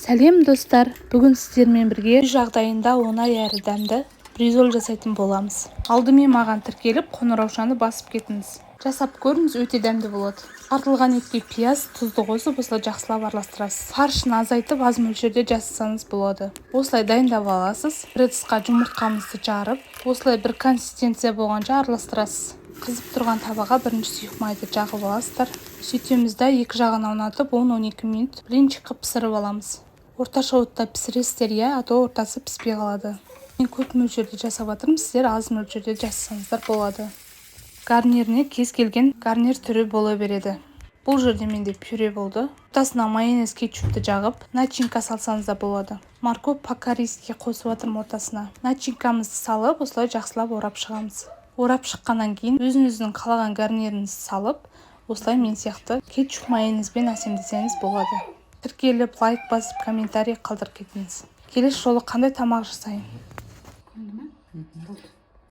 Сәлем, достар! Бүгін сіздермен бірге үй жағдайында оңай әрі дәмді бризоль жасайтын боламыз. Алдымен маған тіркеліп, қоңыраушаны басып кетіңіз. Жасап көріңіз, өте дәмді болады. Тартылған етке пияз, тұзды қосып, осылай жақсылап араластырасыз. Фаршын азайтып, аз мөлшерде жасасаңыз болады. Осылай дайындап аласыз. Бір ыдысқа жұмыртқамызды жарып, осылай бір консистенция болғанша араластырасыз. Қызып тұрған табаға бірінші сұйық майды жағып аласыздар. Сөйтеміз да, екі жағын аунатып, 10-12 минут блинчик қылып пісіріп аламыз. Орташа отта пісіресіздер, иә, а то ортасы піспей қалады. Мен көп мөлшерде жасап жатырмын, сіздер аз мөлшерде жасасаңыздар болады. Гарниріне кез келген гарнир түрі бола береді. Бұл жерде менде пюре болды. Ортасына майонез, кетчупты жағып, начинка салсаңыз да болады. Морковь по-корейски қосып жатырмын. Ортасына начинкамызды салып, осылай жақсылап орап шығамыз. Орап шыққаннан кейін өзіңіздің қалаған гарниріңізді салып, осылай мен сияқты кетчуп, майонезбен әсемдесеңіз болады. Тіркеліп, лайк басып, комментарий қалдырып кетіңіз. Келесі жолы қандай тамақ жасайын? Көрінді ме? Болды.